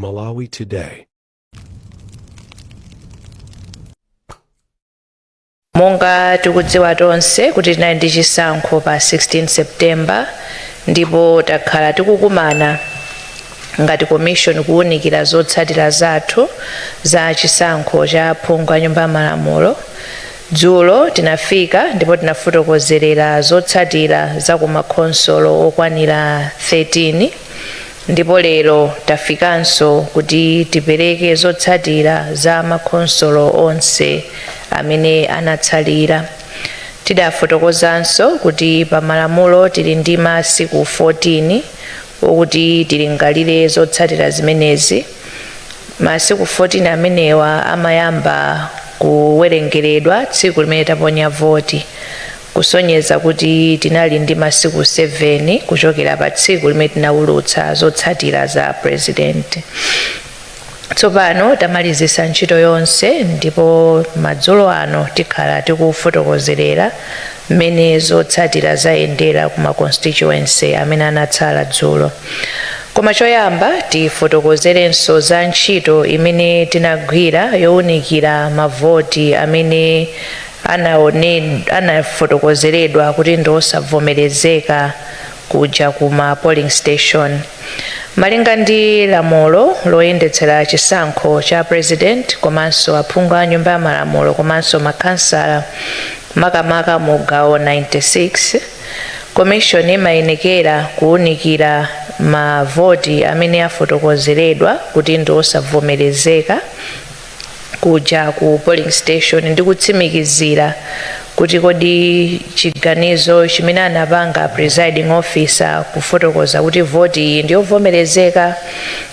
Malawi Today. Monga tikudziwa tonse kuti tinali ndi chisankho pa 16 September, ndipo takhala tikukumana ngati commission kuwunikira zotsatira zathu za chisankho cha aphungu a Nyumba ya Malamulo. Dzulo tinafika ndipo tinafotokozerera zotsatira za ku makhonsolo okwanira 13, ndipo lero tafikanso kuti tipereke zotsatira za makhonsolo onse amene anatsalira. Tidafotokozanso kuti pa malamulo tili ndi masiku 14 okuti tilingalire zotsatira zimenezi. Masiku 14 amenewa amayamba kuwerengeredwa tsiku limene taponya voti, kusonyeza kuti tinali ndi masiku 7 kuchokera pa tsiku limene tinawulutsa zotsatira za president. Tsopano tamalizisa ntchito yonse, ndipo madzulo ano tikhala tikufotokozerera mmene zotsatira zayendera ku ma constituency amene anatsala dzulo. Koma choyamba tifotokozerenso za ntchito imene tinagwira yowunikira mavoti amene anafotokozeredwa kuti ndi osavomerezeka kuja ku ma polling station. Malinga ndi lamulo loyendetsera chisankho cha president komanso aphungu a Nyumba ya Malamulo komanso makhansala, makamaka mu gawo 96, commission imayenekera kuwunikira mavoti amene afotokozeredwa kuti ndi osavomerezeka kuja ku polling station ndi kutsimikizira kuti kodi chiganizo chimene anapanga presiding officer kufotokoza kuti voti iyi ndiyovomerezeka,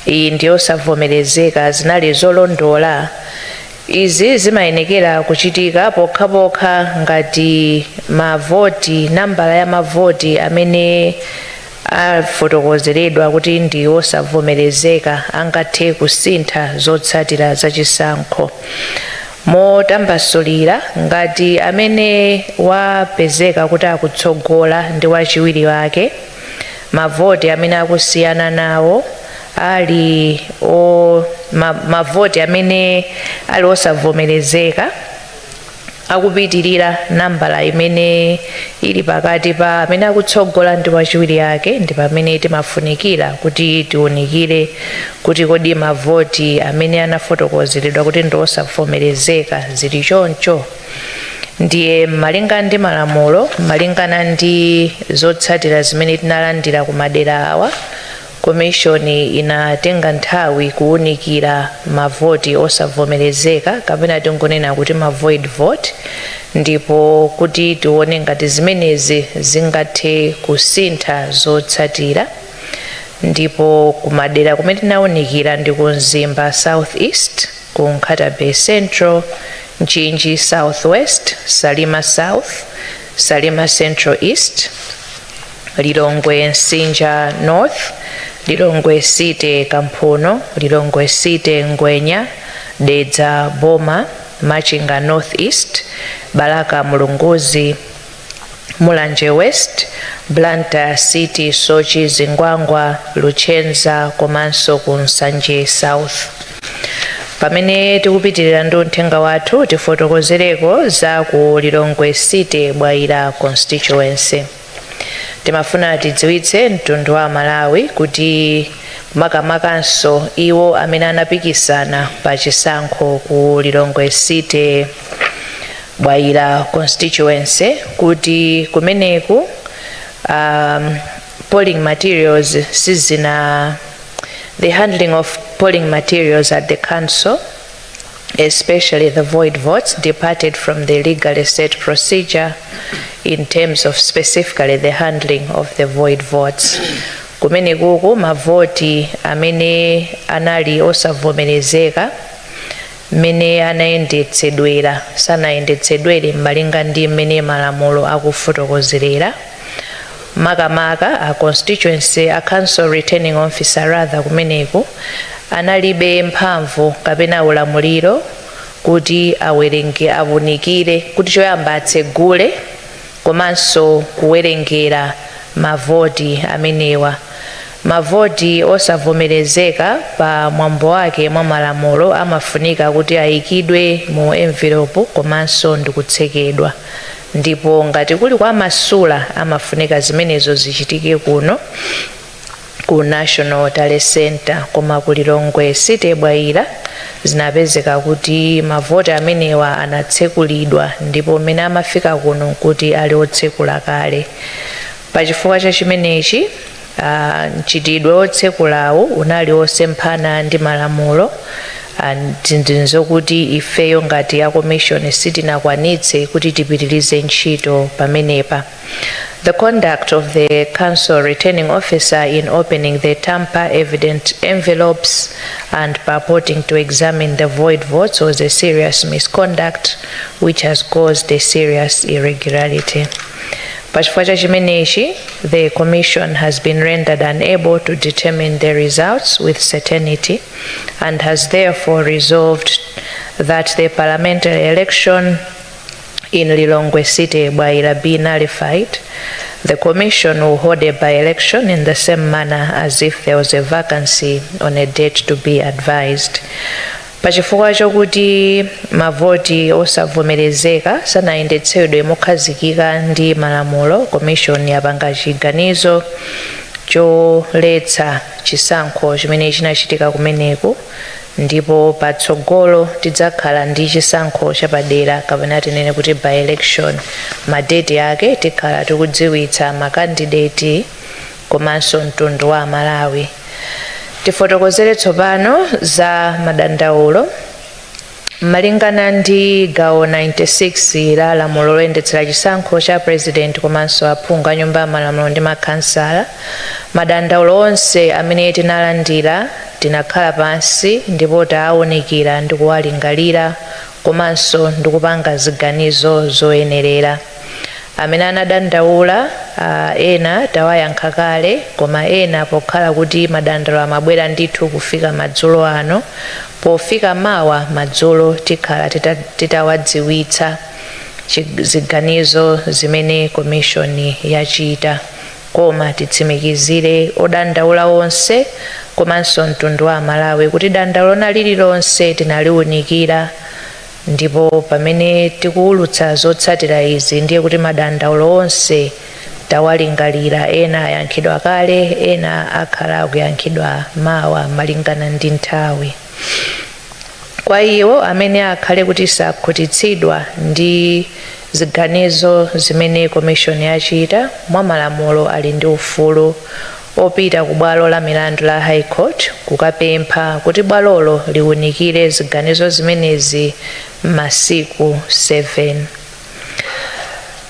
iyi ndiyosavomerezeka, zinali zolondola. Izi zimayenekera kuchitika pokhapokha ngati mavoti, nambala ya mavoti amene afotokozeredwa kuti ndi osavomerezeka angathe kusintha zotsatira za chisankho. Motambasulira, ngati amene wapezeka kuti akutsogola ndi wachiwiri wake, mavoti amene akusiyana nawo ali o mavoti amene ali osavomerezeka akupitirira nambala imene ili pakati pa amene akutsogola ndi wachiwiri ake, ndi pamene timafunikira kuti tiunikire kuti kodi mavoti amene anafotokozeredwa kuti ndi osavomerezeka zili choncho. Ndiye malinga ndi malamulo, malingana ndi zotsatira zimene tinalandira ku madera awa, komishoni inatenga nthawi kuwunikira mavoti osavomerezeka, kapena tingonena kuti ma void vote, ndipo kuti tione ngati zimenezi zingathe kusintha zotsatira. Ndipo kumadera kumene tinawunikira ndi ku Mzimba South East, ku Nkhata Bay Central, Mchinji South West, Salima South, Salima Central East, Lilongwe Msinja North, Lilongwe City Kamphuno, Lilongwe City Ngwenya, Dedza Boma, Machinga North East, Balaka Mulunguzi, Mulanje West, Blantyre City, Soche Zingwangwa, Luchenza komanso ku Nsanje South. Pamene tikupitirira ndi uthenga wathu, tifotokozereko za ku Lilongwe City Bwaila constituency. Timafuna tidziwitse mtundu wa Malawi kuti, makamakanso iwo amene anapikisana pa chisankho ku Lilongwe City Bwaila constituency, kuti kumeneku polling materials sizina, the handling of polling materials at the council, especially the void votes, departed from the legally set procedure in terms of specifically the handling of the void votes. Kumenekuku mavoti amene anali osavomerezeka, mmene anayendetsedwera, sanayendetsedwere malinga ndi mmene malamulo akufotokozerera. Makamaka a constituency, a council returning officer rather, kumeneku analibe mphamvu kapena ulamuliro kuti awerenge, awunikire, kuti choyamba atsegule komanso kuwerengera mavoti amenewa. Mavoti osavomerezeka pa mwambo wake mwa malamulo amafunika kuti ayikidwe mu envelope komanso ndikutsekedwa, ndipo ngati kuli kwa masula amafunika zimenezo zichitike kuno ku National Tally Center. Koma ku Lilongwe City Bwaila zinapezeka kuti mavoti amenewa anatsekulidwa, ndipo mmene amafika kuno nkuti ali otsekula kale. Pachifukwa cha chimenechi, mchitidwe otsekulawu unali osemphana ndi malamulo. Zokuti ifeyo ngati ya commission sitinakwanitse kuti tipitirize ntchito pamenepa. The conduct of the council returning officer in opening the tamper evident envelopes and purporting to examine the void votes was a serious misconduct which has caused a serious irregularity. Pachifukwa cha chimenechi, the commission has been rendered unable to determine the results with certainty and has therefore resolved that the parliamentary election in Lilongwe City Bwaila be nullified. The commission will hold a by-election in the same manner as if there was a vacancy on a date to be advised. Pachifukwa chokuti mavoti osavomerezeka sanayendetsedwe mokhazikika ndi malamulo, commission yapanga chiganizo choletsa chisankho chimene chinachitika kumeneku, ndipo patsogolo tidzakhala ndi chisankho chapadera, kapena tinene kuti by election. Madeti ake tikhala tikudziwitsa makandideti komanso mtundu wa Malawi. Tifotokozere tsopano za madandaulo. Malingana ndi gawo 96 la lamulo loyendetsera chisankho cha president komanso aphungu a Nyumba ya Malamulo ndi makhansala, madandaulo onse amene tinalandira tinakhala pansi ndipo taawunikira ndi kuwalingalira komanso ndi kupanga ziganizo zoyenerera. Amene anadandaula, ena tawayankha kale, koma ena pokhala kuti madandaulo amabwera ndithu kufika madzulo ano, pofika mawa madzulo tikhala titawadziwitsa ziganizo zimene komishoni yachita. Koma titsimikizire odandaula onse komanso mtundu wa Malawi kuti dandaulo na lililonse tinaliwunikira, ndipo pamene tikuwulutsa zotsatira izi ndiye kuti madandaulo onse tawalingalira. Ena ayankhidwa kale, ena akhala akuyankhidwa mawa malingana ndi nthawi. Kwa iwo amene akhale kuti sakhutitsidwa ndi ziganizo zimene komishoni yachita, mwa malamulo ali ndi ufulu opita ku bwalo la milandu la High Court kukapempha kuti bwalolo liwunikire ziganizo zimenezi masiku 7.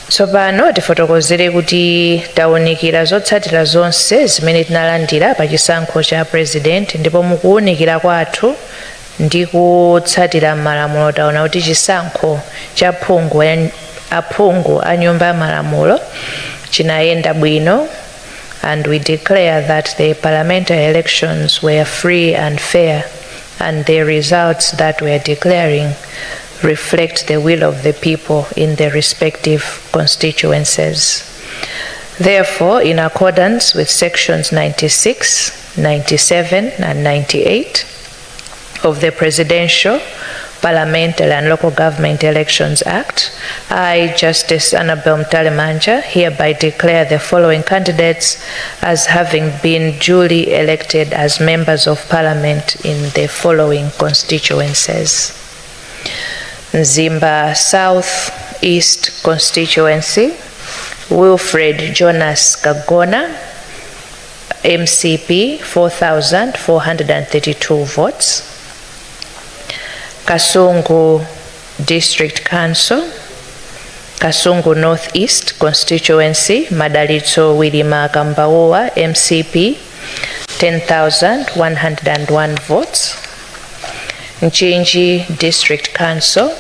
Tsopano tifotokozere kuti tawunikira zotsatira zonse zimene tinalandira pa chisankho cha president, ndipo mukuwunikira kwathu ndi kutsatira malamulo taona kuti chisankho cha aphungu a Nyumba ya Malamulo chinayenda bwino, and we declare that the parliamentary elections were free and fair, and the results that we are declaring reflect the will of the people in the respective constituencies. Therefore, in accordance with sections 96, 97, and 98 of the Presidential, Parliamentary and Local Government Elections Act, I, Justice Annabel Mtalimanja, hereby declare the following candidates as having been duly elected as members of Parliament in the following constituencies. Mzimba South East constituency, Wilfred Jonas Kagona, MCP, 4,432 votes. Kasungu District Council, Kasungu North East constituency, Madalitso Wilima Kambaowa, MCP, 10,101 votes. Mchinji District Council,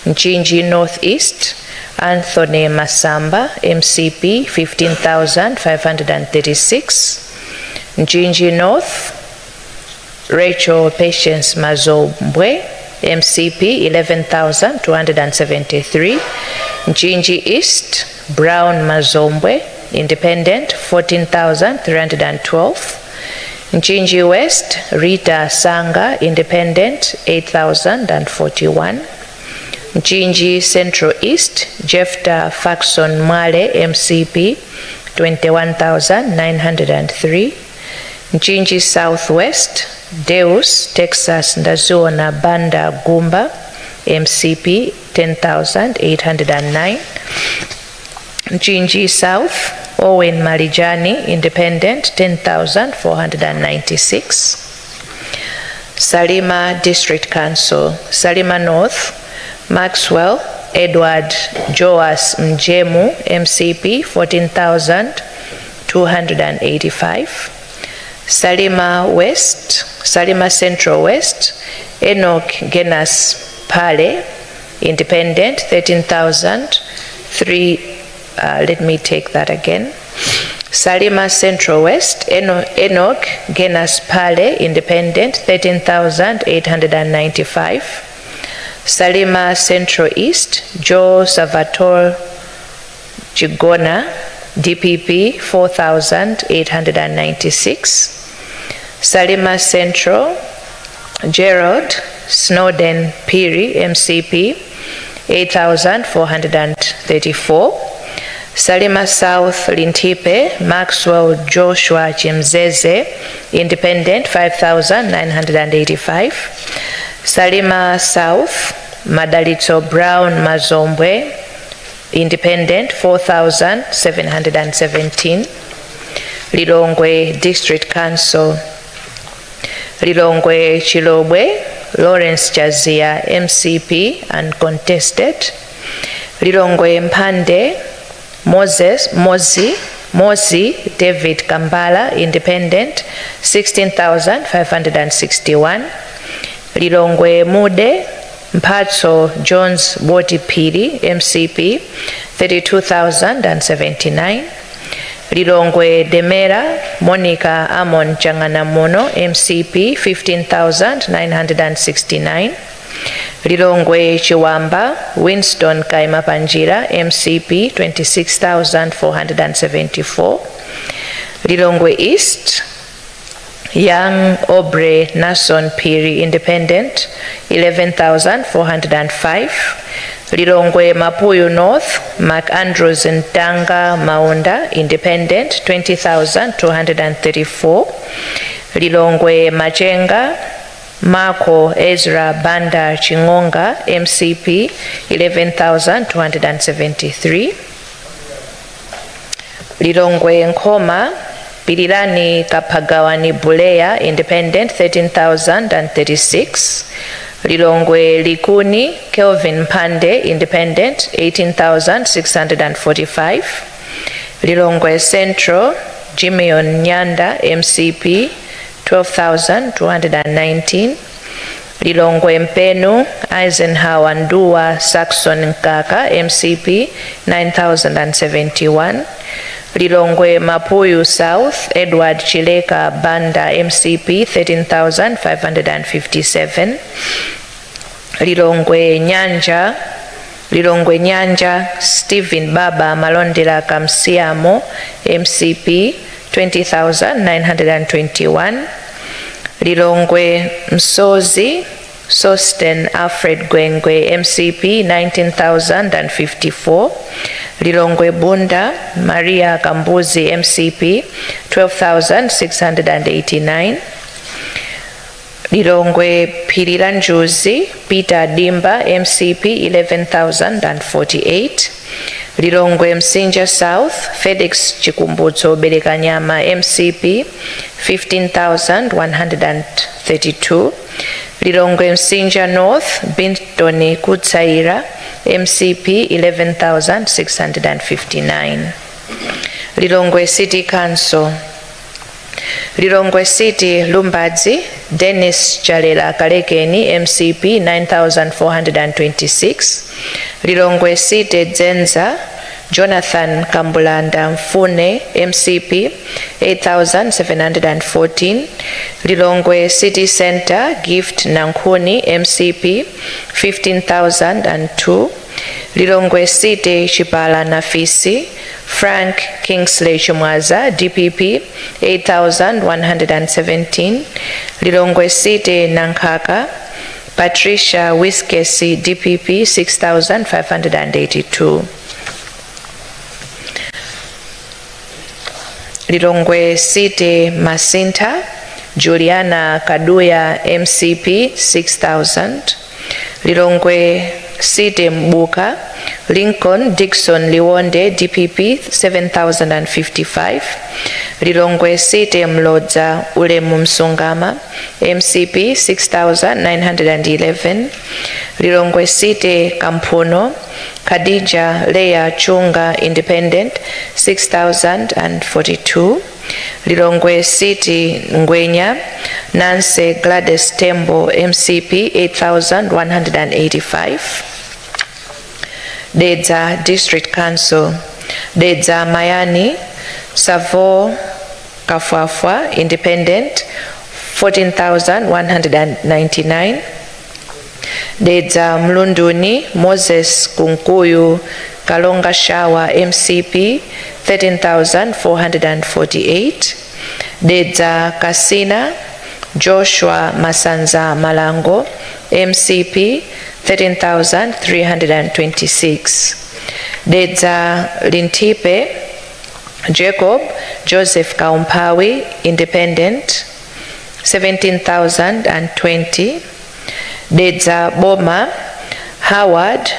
Mchinji North East, Anthony Masamba, MCP, 15,536. Mchinji North, Rachel Patience Mazombwe, MCP, 11,273. Mchinji East, Brown Mazombwe, Independent, 14,312. Mchinji West, Rita Sanga, Independent, 8041. Mchinji Central East, Jefta Faxon Mwale, MCP, 21,903. Mchinji Southwest, Deus Texas Ndaziona Banda Gumba, MCP, 10,809. Mchinji South, Owen Malijani, Independent, 10,496. Salima District Council, Salima North, Maxwell Edward Joas Mjemu, MCP, 14,285. Salima West, Salima Central West, Enoch Genas Pale, Independent, 13,003. Let me take that again. Salima Central West, Enoch Genas Pale, Independent, 13,895. Salima Central East, Joe Salvatore Chigona, DPP, 4,896. Salima Central, Gerald Snowden Piri, MCP, 8,434. Salima South Linthipe, Maxwell Joshua Chimzeze, Independent, 5,985. Salima South, Madalitso Brown Mazombwe, Independent, 4,717. Lilongwe District Council, Lilongwe Chilobwe, Lawrence Chazia, MCP, uncontested. Lilongwe Mpande, Moses Mozi David Kambala, Independent, 16,561. Lilongwe Mude, Mpatso Jones Boti Phiri, MCP, 32,079. Lilongwe Demera, Monica Amon Changanamono, MCP, 15,969. Lilongwe Chiwamba, Winston Kaima Panjira, MCP, 26,474. Lilongwe East, Young Aubrey Nason Phiri, Independent, 11,405. Lilongwe Mapuyu North, Mark Andrews Ntanga Maunda, Independent, 20,234. Lilongwe Machenga, Marco Ezra Banda Chingonga, MCP, 11,273. Lilongwe Nkhoma, Pilirani Kapagawani Buleya, Independent, 13,036. Lilongwe Likuni, Kelvin Pande, Independent, 18,645. Lilongwe Central, Jimeon Nyanda, MCP, 12,219. Lilongwe Mpenu, Eisenhower Ndua Saxon Nkaka, MCP, 9,071. Lilongwe Mapuyu South, Edward Chileka Banda, MCP, 13,557. Lilongwe Nyanja, Lilongwe Nyanja, Stephen Baba Malondera Kamsiamo, MCP, 20,921. Lilongwe Msozi, Sosten Alfred Gwengwe, MCP, 19,054. Lilongwe Bunda, Maria Kambuzi, MCP, 12,689. Lilongwe Phirilanjuzi, Peter Dimba, MCP, 11,048. Lilongwe Msinja South, Felix Chikumbutso Belekanyama, MCP, 15,132. Lilongwe Msinja North, Bintoni Kutsaira, MCP, 11,659. Lilongwe City Council, Lilongwe City Lumbadzi, Dennis Chalela Kalekeni, MCP, 9426. Lilongwe City Dzenza, Jonathan Kambulanda Mfune, MCP, 8714. Lilongwe City Center, Gift Nankhuni, MCP, 15002. Lilongwe City Chipala Nafisi, Frank Kingsley Chimwaza, DPP, 8117. Lilongwe City Nankhaka, Patricia Wiskesi, DPP, 6582. Lilongwe City Masinta, Juliana Kaduya, MCP, 6000. Lilongwe City Mbuka, Lincoln Dixon Liwonde, DPP, 7055. Lilongwe City Mlodza Ulemu Msungama, MCP, 6911. Lilongwe City Kampuno, Khadija Leah Chunga, Independent, 6042. Lilongwe City Ngwenya, Nancy Gladys Tembo, MCP, 8185. Dedza District Council, Dedza Mayani, Savo Kafwafwa, Independent, 14,199. Dedza Mlunduni, Moses Kunkuyu, Kalonga Shawa, MCP, 13,448. Dedza Kasina, Joshua Masanza Malango, MCP, 13,326. Dedza Lintipe, Jacob Joseph Kaumpawi, Independent, 17,020. Dedza Boma, Howard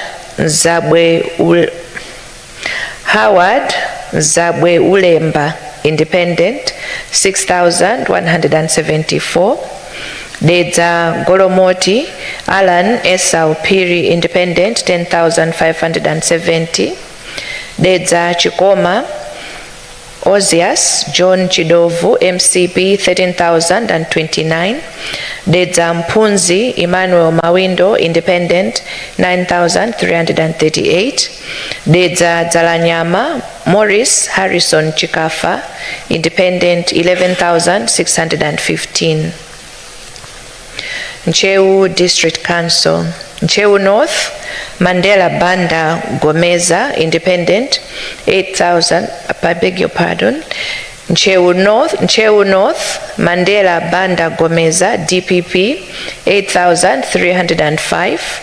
Zabwe Ulemba, Independent, 6,174. Dedza Golomoti, Alan Esau Piri, Independent, 10,570. Dedza Chikoma, Ozias John Chidovu, MCP, 13,029. Dedza Mpunzi Emmanuel Mawindo, Independent, 9,338. Dedza Dzalanyama Morris Harrison Chikafa, Independent, 11,615. Ntcheu District Council, Ntcheu North, Mandela Banda Gomeza, Independent, 8,000, I beg your pardon. Ntcheu North, Ntcheu North, Mandela Banda Gomeza, DPP, 8,305.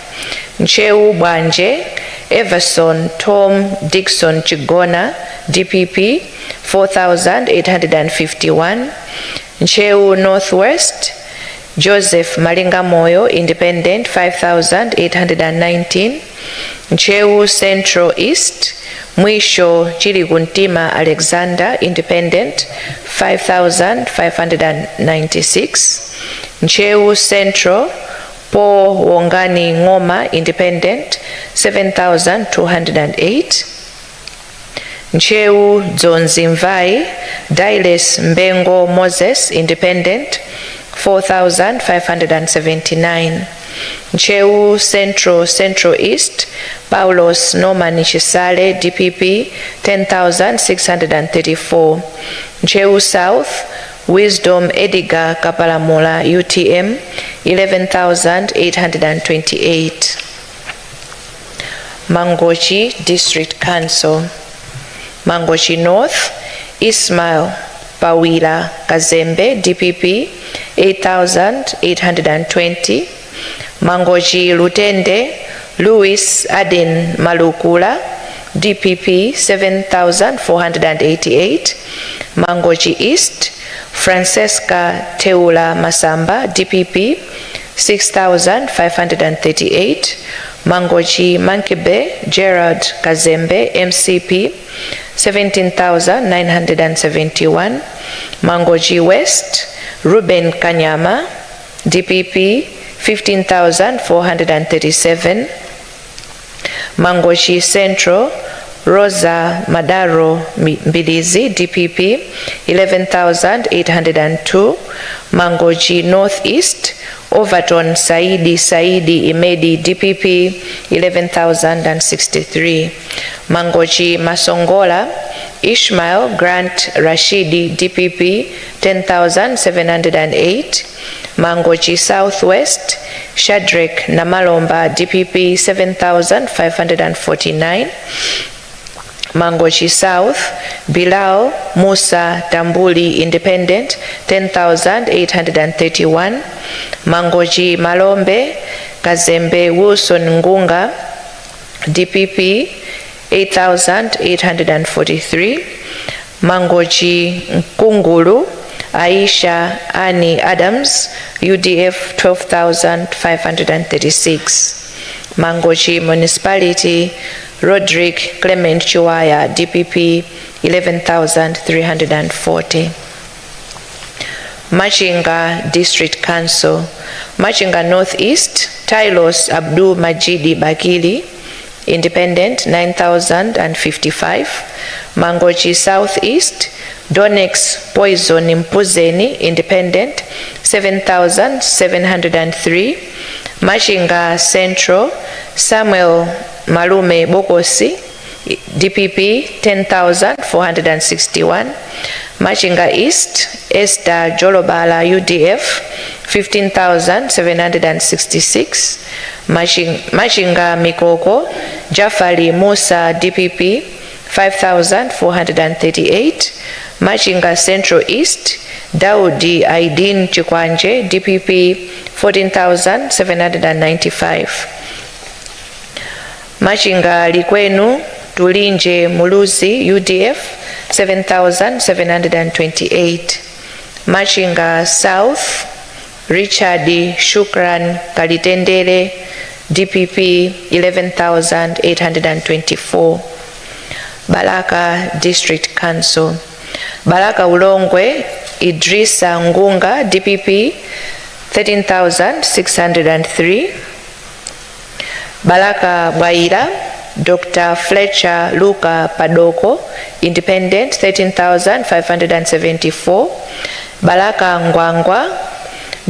Ntcheu Bwanje, Everson Tom Dixon Chigona, DPP, 4,851. Ntcheu Northwest, Joseph Malinga Moyo, Independent, 5,819. Ntcheu Central East, Mwisho Chilikuntima Alexander, Independent, 5,596. Ntcheu Central, Paul Wongani Ngoma, Independent, 7,208. Ntcheu Dzonzi-Mvayi, Dailes Mbengo Moses, Independent, 4,579. Ntcheu Central, Central East, Paulos Norman Chisale, DPP, 10,634. Ntcheu South, Wisdom Edgar Kapalamula, UTM, 11,828. Mangochi District Council, Mangochi North, Ismail Pawila Kazembe, DPP, 8,820. Mangochi Lutende, Louis Aden Malukula, DPP, 7,488. Mangochi East, Francesca Teula Masamba, DPP, 6,538. Mangochi Monkey Bay, Gerald Kazembe, MCP, 17,971. Mangochi West, Ruben Kanyama, DPP, 15,437. Mangochi Central, Rosa Madaro Mbilizi, DPP, 11,802. Mangochi Northeast, Overton Saidi Saidi Imedi, DPP, 11,063. Mangochi Masongola, Ishmael Grant Rashidi, DPP, 10,708. Mangochi Southwest, Shadrack Namalomba, DPP, 7,549. Mangochi South, Bilal Musa Tambuli, Independent, 10,831. Mangochi Malombe, Kazembe Wilson Ngunga, DPP, 8,843. Mangochi Nkungulu, Aisha Ani Adams, UDF, 12,536. Mangochi Municipality, Roderick Clement Chiwaya, DPP, 11,340. Machinga District Council, Machinga Northeast, Tylos Abdul Majidi Bakili, Independent, 9,055. Mangochi Southeast, Donex Poison Mpuzeni, Independent, 7,703. Machinga Central, Samuel Malume Bokosi, DPP, 10,461. Machinga East, Esther Jolobala, UDF, 15,766. Machinga Mikoko, Jafali Musa, DPP, 5,438. Machinga Central East, Daudi Aidin Chikwanje, DPP, 14,795. Machinga Likwenu Tulinje Muluzi, UDF, 7,728. Machinga South, Richard Shukran Kalitendere, DPP, 11,824. Balaka District Council, Balaka Ulongwe, Idrisa Ngunga, DPP, 13,603. Balaka Bwaila, Dr. Fletcher Luka Padoko, Independent, 13,574. Balaka Ngwangwa,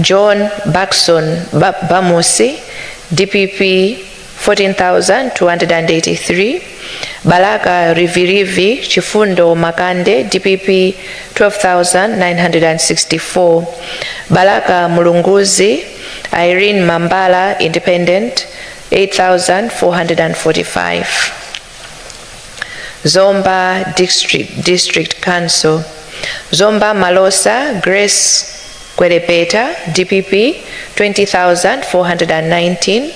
John Bakson Bamusi, DPP, 14,283. Balaka Rivirivi Chifundo Makande, DPP, 12,964. Balaka Mulunguzi, Irene Mambala, Independent, 8,445. Zomba District Council, Zomba Malosa, Grace Kwelepeta, DPP, 20,419.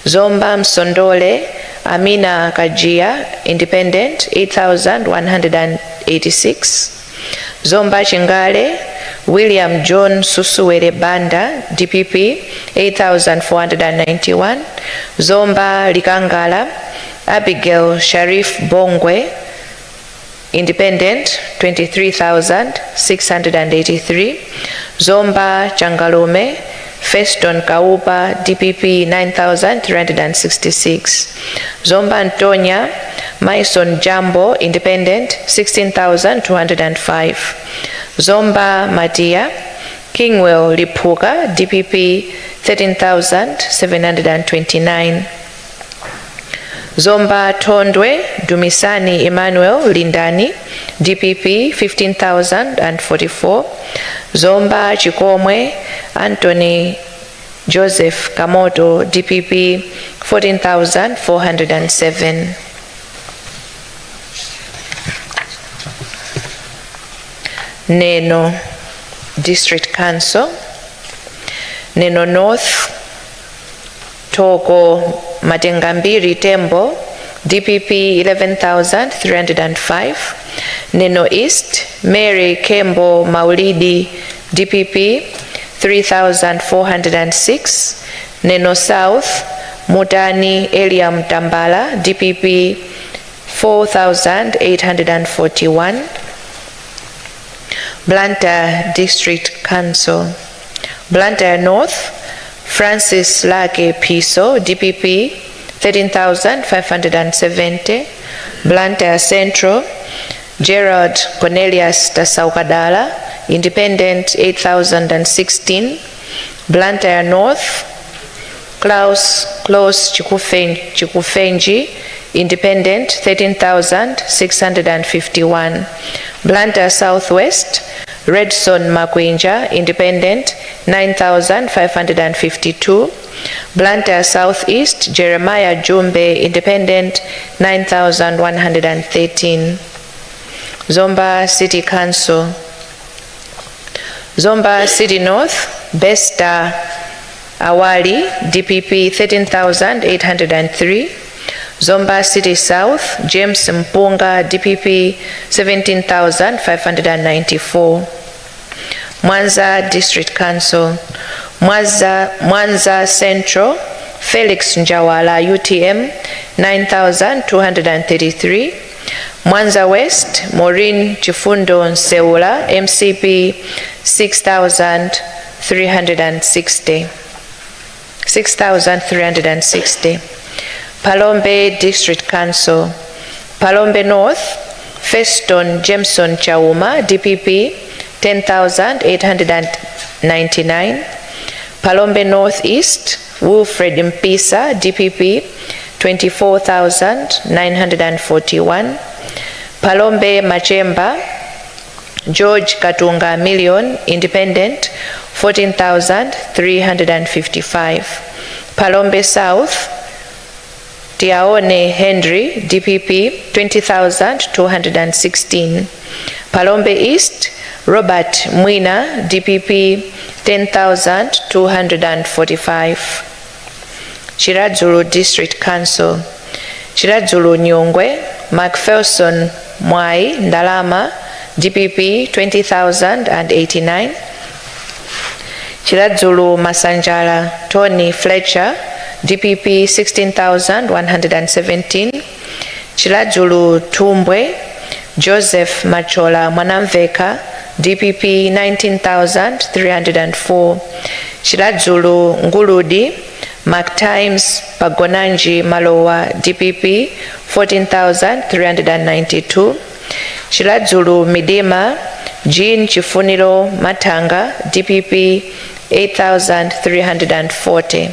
Zomba Msondole, Amina Kajia, Independent, 8,186. Zomba Chingale, William John Susuwere Banda, DPP, 8,491. Zomba Likangala, Abigail Sharif Bongwe, Independent, 23,683. Zomba Changalume, Feston Kaupa, DPP, 9,366. Zomba Antonia, Maison Jambo, Independent, 16,205. Zomba Matia, Kingwell Lipuka, DPP, 13,729. Zomba Tondwe, Dumisani Emmanuel Lindani, DPP, 15,044. Zomba Chikomwe, Anthony Joseph Kamoto, DPP, 14,407. Neno District Council, Neno North, Toko Matengambiri Tembo, DPP, 11,305. Neno East, Mary Kembo Maulidi, DPP, 3,406. Neno South, Mutani Eliam Tambala, DPP, 4,841. Blantyre District Council, Blantyre North, Francis Lake Piso, DPP, 13,570. Blantyre Central, Gerald Cornelius Tasaukadala, Independent, 8,016. Blantyre North, Klaus Klaus Chikufenji, Independent, 13,651. Blantyre Southwest, Redson Makwinja, Independent, 9,552. Blantyre South East, Jeremiah Jumbe, Independent, 9,113. Zomba City Council. Zomba City North, Besta Awali, DPP, 13,803. Zomba City South, James Mpunga, DPP, 17,594. Mwanza District Council. Mwanza Central, Felix Njawala, UTM, 9,233. Mwanza West, Maureen Chifundo Nseula, MCP, 6,360. 6,360. Phalombe District Council. Phalombe North, Feston Jameson Chauma, DPP, 10,899. Phalombe North East, Wilfred Mpisa, DPP, 24,941. Phalombe Machemba, George Katunga Million, Independent, 14,355. Phalombe South, Tiaone Henry, DPP, 20,216. Phalombe East, Robert Mwina, DPP, 10,245. Chiradzulu District Council. Chiradzulu Nyungwe, Macpherson Mwai Ndalama, DPP, 20,089. Chiradzulu Masanjala, Tony Fletcher, DPP, 16,117. Chiradzulu Tumbwe, Joseph Machola Mwanamveka, DPP, 19,304. Chiradzulu Nguludi, Mark Times Pagonanji Malowa, DPP, 14,392. Chiradzulu Midima, Jean Chifuniro Matanga, DPP, 8,340.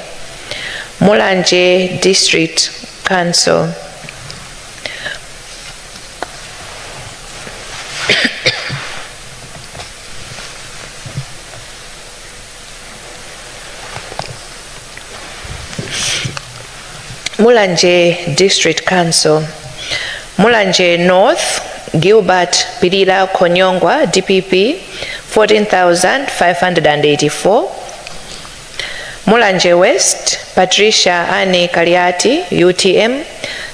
Mulanje District Council. Mulanje District Council. Mulanje North, Gilbert Pilila Konyongwa, DPP, 14,584. Mulanje West, Patricia Anne Kaliati, UTM,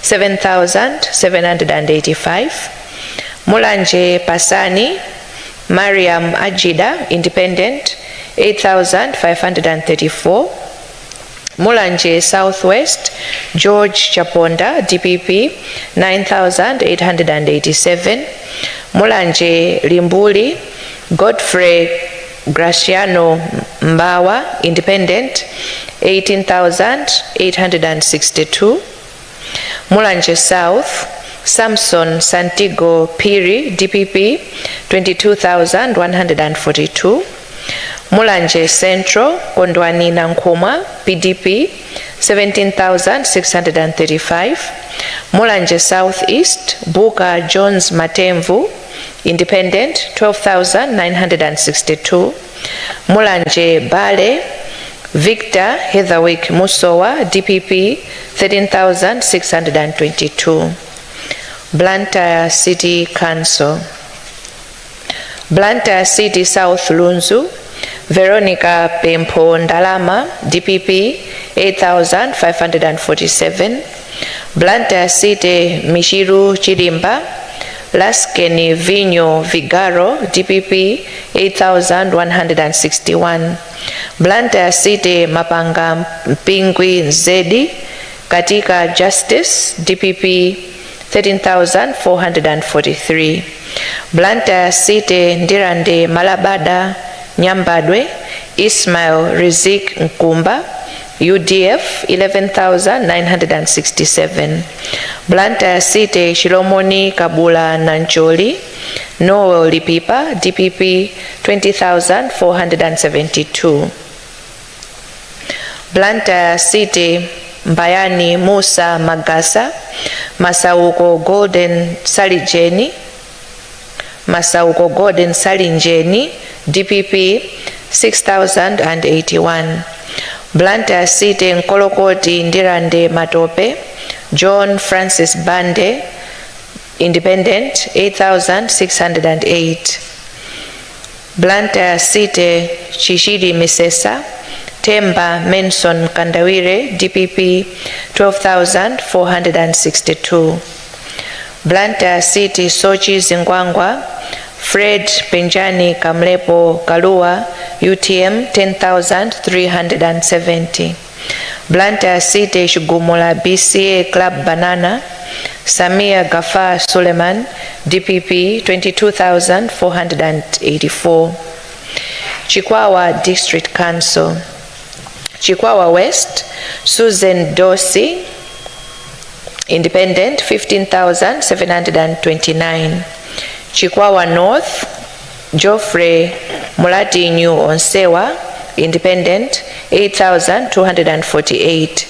7,785. Mulanje Pasani, Mariam Ajida, Independent, 8,534. Mulanje Southwest, George Chaponda, DPP, 9,887. Mulanje Limbuli, Godfrey Graciano Mbawa, Independent, 18,862. Mulanje South, Samson Santigo Piri, DPP, 22,142. Mulanje Central, Kondwani Nankhumwa, PDP, 17,635. Mulanje Southeast, Buka Jones Matemvu, Independent, 12,962. Mulanje Bale, Victor Heatherwick Musowa, DPP, 13,622. Blantyre City Council. Blantyre City South Lunzu, Veronica Pempho Ndalama, DPP, 8,547. Blantyre City Michiru Chilimba, Laskeni Vinyo Vigaro, DPP, 8,161. Blantyre City Mapanga Mpingwi Nzedi, Katika Justice, DPP, 13,443. Blantyre City Ndirande Malabada Nyambadwe, Ismail Rizik Nkumba, UDF, 11,967. Blantyre City Shilomoni Kabula Nancholi, Noel Lipipa, DPP, 20,472. Blantyre City Mbayani Musa Magasa, Masauko Golden Salijeni, Masauko Gordon Salinjeni, DPP 6081. Blantyre City Nkolokoti Ndirande Matope, John Francis Bande, Independent 8608. Blantyre City Chichiri Misesa, Temba Menson Kandawire, DPP 12,462. Blantyre City Sochi Zingwangwa, Fred Penjani Kamlepo Kalua, UTM 10,370. Blantyre City Chigumula BCA Club Banana, Samia Gafar Suleiman, DPP 22,484. Chikwawa District Council, Chikwawa West, Susan Dorsey, Independent 15,729. Chikwawa North, Geoffrey Mulatinyu Onsewa, Independent 8,248.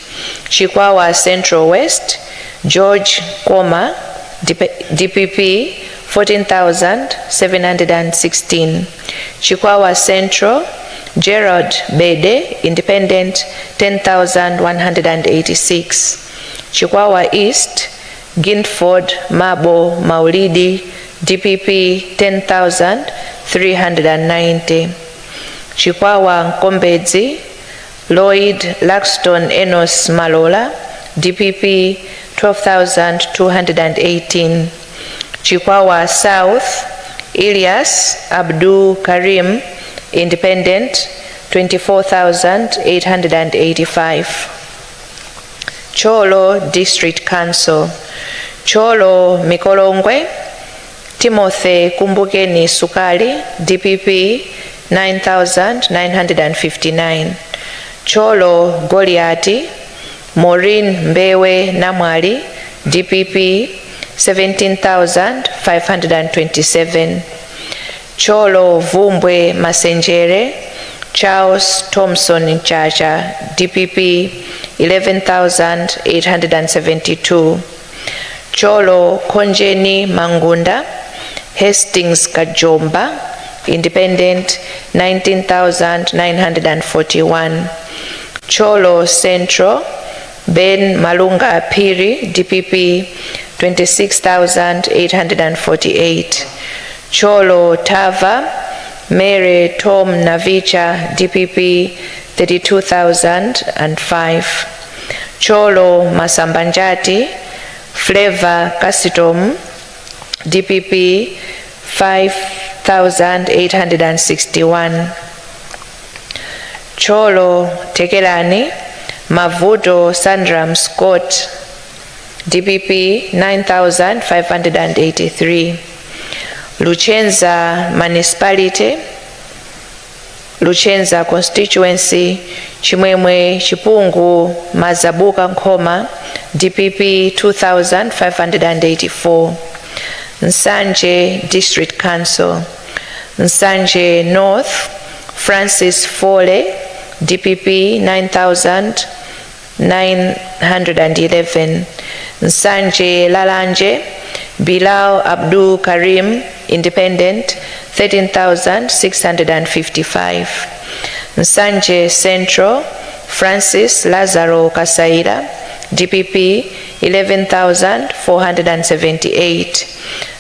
Chikwawa Central West, George Koma, DPP 14,716. Chikwawa Central, Gerald Bede, Independent 10,186. Chikwawa East, Ginford Mabo Maulidi, DPP 10,390. Chikwawa Nkombedzi, Lloyd Laxton Enos Malola, DPP 12,218. Chikwawa South, Elias Abdul Karim, Independent 24,885. Cholo District Council, Cholo Mikolongwe, Timothy Kumbukeni Sukali, DPP 9,959. Cholo Goliati, Maureen Mbewe Namwali, DPP 17,527. Cholo Vumbwe Masenjere, Charles Thompson Chacha, DPP 11,872. Cholo Konjeni Mangunda, Hastings Kajomba, Independent 19,941. Cholo Central, Ben Malunga Piri, DPP 26,848. Cholo Tava, Mary Tom Navicha, DPP 32,005. Cholo Masambanjati, Flavor Kasitom, DPP 5,861. Cholo Tekelani, Mavuto Sandram Scott, DPP 9,583. Luchenza Municipality, Luchenza Constituency, Chimwemwe Chipungu Mazabuka Nkhoma, DPP 2,584. Nsanje District Council, Nsanje North, Francis Fole, DPP 9,911. Nsanje Lalanje, Bilal Abdul Karim, Independent, 13,655. Nsanje Central, Francis Lazaro Kasaira, DPP 11,478.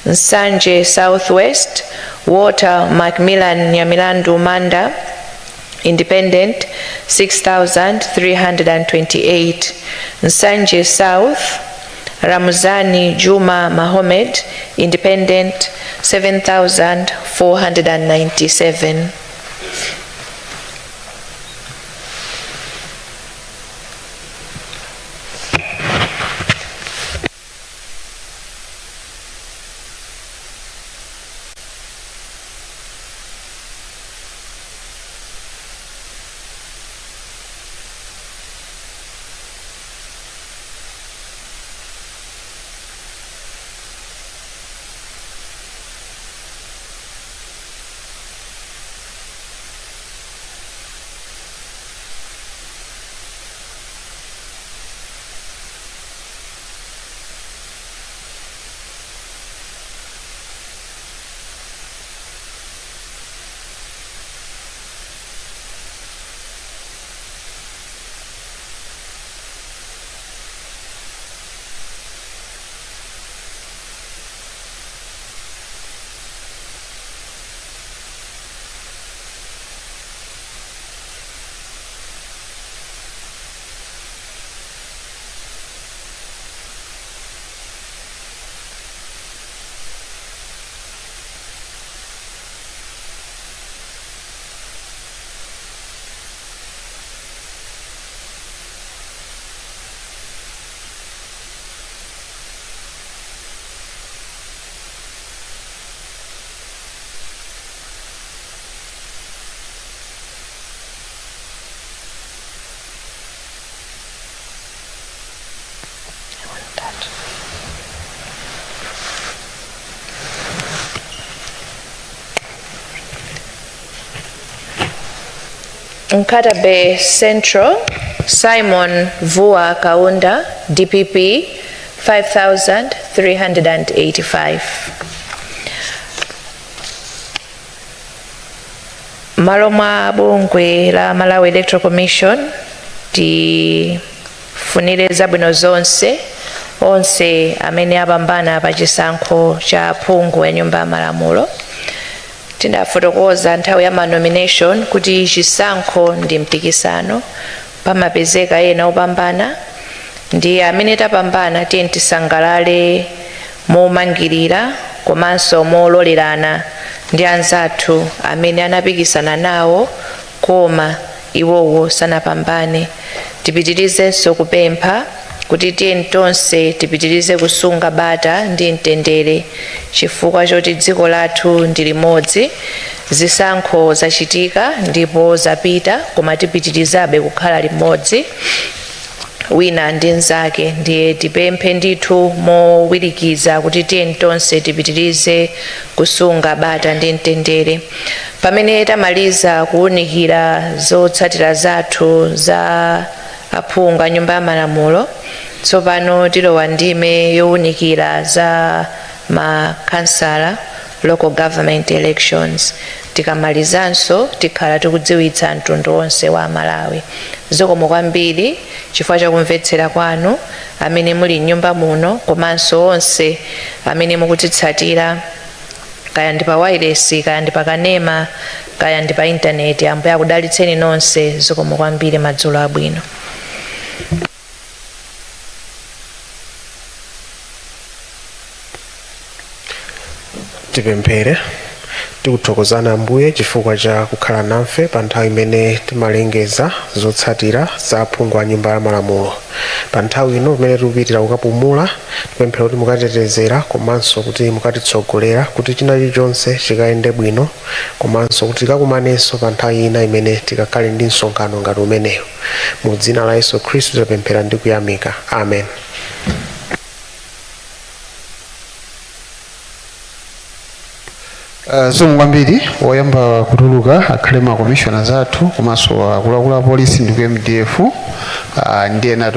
Nsanje Southwest, Walter Macmillan Nyamilandu Manda, Independent 6,328. Nsanje South, Ramzani Juma Mahomed, Independent 7,497. Nkhata Bay Central, Simon Vua Kaunda, DPP, 5,385. Malo mwa bungwe la Malawi Electoral Commission, tifunire zabwino zonse onse amene apambana pa chisankho cha phungu ya Nyumba ya Malamulo. Tinafotokoza nthawi ya ma nomination kuti chisankho ndi mpikisano, pamapezeka ena opambana. Ndi amene tapambana, tiye tisangalale momangirira komanso mololerana ndi anzathu amene anapikisana nawo koma iwowo sanapambane. Tipitirizenso kupempha kuti tiye tonse tipitirize kusunga bata ndi mtendere, chifukwa choti dziko lathu ndi limodzi. Zisankho zachitika ndipo zapita, koma tipitirizabe kukhala limodzi wina ndi mnzake. Ndiye tipemphe ndithu mowirikiza kuti tiye tonse tipitirize kusunga bata ndi mtendere. Pamene tamaliza kuwunikira zotsatira zathu za aphungu a Nyumba ya Malamulo, tsopano tilowa ndime yowunikira za makhansala, local government elections. Tikamalizanso tikhala tikudziwitsa mtundu wonse wa Malawi. Zikomo kwambiri chifukwa chakumvetsera kwanu, amene muli mnyumba muno komanso onse amene mukutitsatira, kaya ndi pa wireless, kaya ndi pa kanema, kaya ndi pa intaneti. Ambuye akudalitseni nonse. Zikomo kwambiri, madzulo abwino. Tipemphere. Tikuthokozani Ambuye chifukwa cha kukhala nafe pa nthawi imene timalengeza zotsatira za aphungu a Nyumba ya Malamulo. Pa nthawi ino pamene tikupitira kukapumula, tipemphera kuti mukatetezera komanso kuti mukatitsogolera kuti china chilichonse chikayende bwino, komanso kuti tikakumanenso pa nthawi ina imene tikakhale ndi msonkhano ngati umeneyo. Mu dzina la Yesu Khristu tapemphera ndi kuyamika, amen. Zikomo kwambiri. Woyamba kutuluka akhale ma commissioners athu komanso akuluakulu a polisi ndi ku MDF, ndi ena.